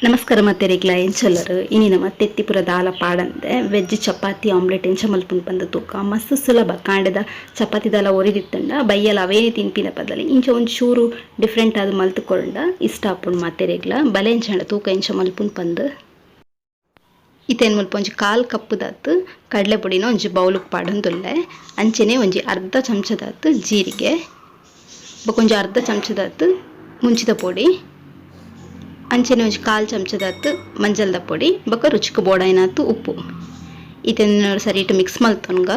ನಮಸ್ಕಾರ ಮತ್ತೆರೆಗ್ಲ ಎಂಚಲ್ಲರು. ಇನಿ ನಮ ತೆತ್ತಿಪುರ ದಾಲ ಪಾಡಂದೆ ವೆಜ್ ಚಪಾತಿ ಆಮ್ಲೆಟ್ ಎಂಚ ಮಲ್ಪುನು ಪಂದ್ ತೂಕ. ಮಸ್ತ್ ಸುಲಭ. ಕಾಂಡೆದ ಚಪಾತಿ ದಾಲ ಒರಿದಿತ್ತಂಡ ಬಯ್ಯಲ ಅವೇನೆ ತಿನ್ಪಿನ ಬದಲಿ ಇಂಚ ಒಂಜಿ ಚೂರು ಡಿಫ್ರೆಂಟ್ ಆದ್ ಮಲ್ತ್ ಕೊರ್ಂಡ ಇಷ್ಟ ಆಪುಂಡು ಮಾತೆರೆಗ್ಲ. ಬಲೆ ಎಂಚಾಂಡ ತೂಕ ಎಂಚ ಮಲ್ಪುನು ಪಂದ್. ಇತ್ತೆ ಮುಲ್ಪ ಒಂಜಿ ಕಾಲ್ ಕಪ್ಪುದಾತ್ ಕಡಲೆ ಪೊಡಿನ ಒಂಜಿ ಬೌಲುಗ್ ಪಾಡೊಂದುಲ್ಲೆ. ಅಂಚನೆ ಒಂಜಿ ಅರ್ಧ ಚಮಚದಾತ್ ಜೀರಿಗೆ, ಬೊಕ ಒಂಜಿ ಅರ್ಧ ಚಮಚದಾತ್ ಮುಂಚಿದ ಪೊಡಿ, ಅಂಚನೆ ಒಂಜಿ ಕಾಲ್ ಚಮಚದಾತ್ ಮಂಜಲ್ದ ಪೊಡಿ, ಬೊಕ ರುಚಿಕ್ ಬೋಡಾಯಿನಾತ್ ಉಪ್ಪು. ಇತೆನ್ ಸರಿಟ್ ಮಿಕ್ಸ್ ಮಲ್ತೊನ್ಗ.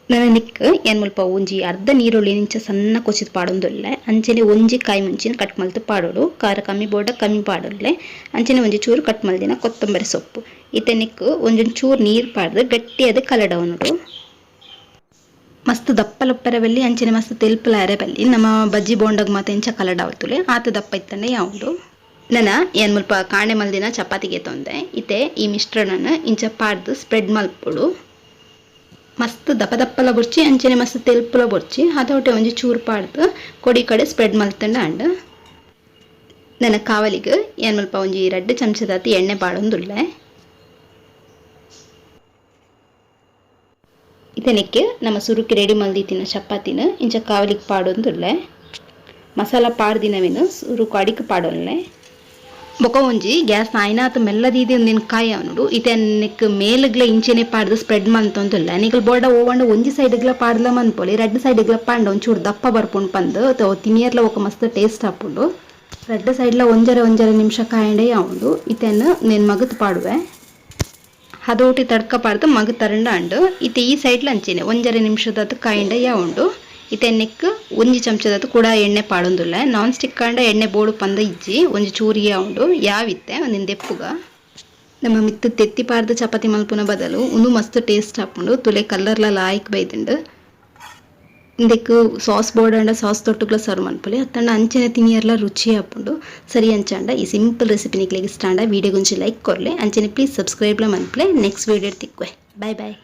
ನನ ನೆಕ್ಕ್ ಯಾನ್ ಮುಲ್ಪ ಒಂಜಿ ಅರ್ಧ ನೀರುಳ್ಳಿ ಇಂಚ ಸಣ್ಣ ಕೊಚಿದ್ ಪಾಡೊಂದುಲ್ಲೆ. ಅಂಚನೆ ಒಂಜಿ ಕಾಯಿ ಮುಂಚಿನ ಕಟ್ ಮಲ್ತ್ ಪಾಡೊಡು. ಖಾರ ಕಮ್ಮಿ ಬೋಡ ಕಮ್ಮಿ ಪಾಡೊಲ್ಲೆ. ಅಂಚನೆ ಒಂಜಿ ಚೂರು ಕಟ್ ಮಲ್ದಿನ ಕೊತ್ತಂಬರಿ ಸೊಪ್ಪು. ಇತ್ತೆ ನೆಕ್ಕ್ ಒಂಜೊಂಜಿ ಚೂರು ನೀರು ಪಾಡ್ದ್ ಗಟ್ಟಿಯಾದ್ ಕಲಡವೊನೊಡು. ಮಸ್ತ್ ದಪ್ಪಲ ಉಪ್ಪರೆ ಬಲ್ಲಿ, ಅಂಚನೆ ಮಸ್ತ್ ತೆಲ್ಪುಲ ಆರೆ ಬಲ್ಲಿ. ನಮ ಬಜ್ಜಿ ಬೋಂಡಗ್ ಮಾತ ಎಂಚ ಕಲಡಾವತುಲೆ ಆತ್ ದಪ್ಪ ಇತ್ತಂಡ ಯಾವುಂಡು. ನನ ಯಾನ್ ಮುಲ್ಪ ಕಾಂಡೆ ಮಲ್ದಿನ ಚಪಾತಿ ಗೆತೊಂದೆ. ಇತ್ತೆ ಈ ಮಿಶ್ರಣನ್ ಇಂಚ ಪಾಡ್ದ್ ಸ್ಪ್ರೆಡ್ ಮಲ್ಪೊಡು. ಮಸ್ತ್ ದಪ್ಪ ದಪ್ಪಲ ಬೊರ್ಚಿ, ಅಂಚನೆ ಮಸ್ತ್ ತೆಲ್ಪುಲ ಬೊರ್ಚಿ. ಅದೊಟ್ಟೆ ಒಂಜಿ ಚೂರು ಪಾಡ್ದ್ ಕೊಡಿ ಕಡೆ ಸ್ಪ್ರೆಡ್ ಮಲ್ತಂಡ ಆಂಡ್. ನನ ಕಾವಲಿಗ್ ಯಾನ್ ಮುಲ್ಪ ಒಂಜಿ 2 ಚಮಚದಾತ್ ಎಣ್ಣೆ ಪಾಡೊಂದುಲ್ಲೆ. ಇತ್ತೆ ನೆಕ್ಕ್ ನಮ ಸುರುಕ್ ರೆಡಿ ಮಲ್ದಿತ್ತಿನ ಚಪಾತಿನ ಇಂಚ ಕಾವಲಿಗ್ ಪಾಡೊಂದುಲ್ಲೆ. ಮಸಾಲ ಪಾಡ್ದಿನವೆನ್ ಸುರುಕು ಅಡಿಕ್ ಪಾಡೊನ್ಲೆ. ಬೊಕ ಒಂಜಿ ಗ್ಯಾಸ್ ಆಯಿನಾತ್ ಮೆಲ್ಲ ದೀದ್ ಉಂದೆನ್ ಕಾಯವೊನೊಡು. ಇತ್ತೆ ನೆಕ್ಕ್ ಮೇಲುಗ್ಲ ಇಂಚೆನೆ ಪಾಡ್ದ್ ಸ್ಪ್ರೆಡ್ ಮಲ್ತೊಂದುಲ್ಲೆ. ನಿಕುಲು ಬೋಡ ಓವಂಡ ಒಂಜಿ ಸೈಡ್ಗ್ಲ ಪಾಡ್ಲ ಮನ್ಪೊಲಿ. ರಡ್ಡ್ ಸೈಡ್ಗ್ಲ ಪಾಂಡ ಒಂಚೂರು ದಪ್ಪ ಬರ್ಪುಂಡು ಪಂದ್ ತಿನಿಯರ್ಲ ಬೊಕ ಮಸ್ತ್ ಟೇಸ್ಟ್ ಆಪುಂಡು. ರಡ್ಡ್ ಸೈಡ್ಲ ಒಂಜರೆ ಒಂಜರೆ ನಿಮಿಷ ಕಾಯಂಡೆ ಆವುಂಡು. ಇತ್ತೆನ್ ಉಂದೆನ್ ಮಗತ್ ಪಾಡುವೆ. ಹದೋಟಿ ತಡ್ಕ ಪಾಡ್ದ್ ಮಗ್ ತರಂಡ ಆಂಡ್. ಇತ್ತೆ ಈ ಸೈಡ್ಲ ಅಂಚೆನೆ ಒಂಜರೆ ನಿಮಿಷದಾತ್ ಕಾಯಿಂಡ ಯಾವುಂಡು. ಇತ್ತೆ ನೆಕ್ಕ್ ಒಂಜಿ ಚಮಚದಾತ್ ಕುಡ ಎಣ್ಣೆ ಪಾಡೊಂದುಲ್ಲೆ. ನಾನ್ ಸ್ಟಿಕ್ ಆಂಡ ಎಣ್ಣೆ ಬೋಡು ಪಂದ್ ಇಜ್ಜಿ, ಒಂಜಿ ಚೂರು ಯಾವುಂಡು. ಯಾವಿತ್ತೆ ಉಂದೆನ್ ದೆಪ್ಪುಗ. ನಮ್ಮ ಮಿತ್ತ್ ತೆತ್ತಿ ಪಾಡ್ದ್ ಚಪಾತಿ ಮಲ್ಪುನ ಬದಲು ಉಂದು ಮಸ್ತ್ ಟೇಸ್ಟ್ ಆಪುಂಡು. ತುಲೆ ಕಲರ್ಲ ಲಾಯ್ಕ್ ಬೈದುಂಡು. ಇಂದೆಕ್ ಸಾಸ್ ಬೋಡಾಂಡ ಸಾಸ್ ತೊಟ್ಟುಗ್ಲ ಸರ್ವ್ ಮನ್ಪೊಲಿ, ಅತ್ತಂಡ ಅಂಚನೆ ತಿನಿಯರ್ಲ ರುಚಿ ಆಪುಂಡು. ಸರಿ, ಅಂಚಾಂಡ ಈ ಸಿಂಪಲ್ ರೆಸಿಪಿ ನಿಕ್ಲೆಗ್ ಇಷ್ಟ ಆಂಡ ವೀಡಿಯೋಗ್ ಒಂಜಿ ಲೈಕ್ ಕೊರ್ಲೆ. ಅಂಚನೆ ಪ್ಲೀಸ್ ಸಬ್ಸ್ಕ್ರೈಬ್ ಲ ಮನ್ಪುಲೆ. ನೆಕ್ಸ್ಟ್ ವೀಡಿಯೋ ತಿಕ್ಕುವೆ. Bye boy.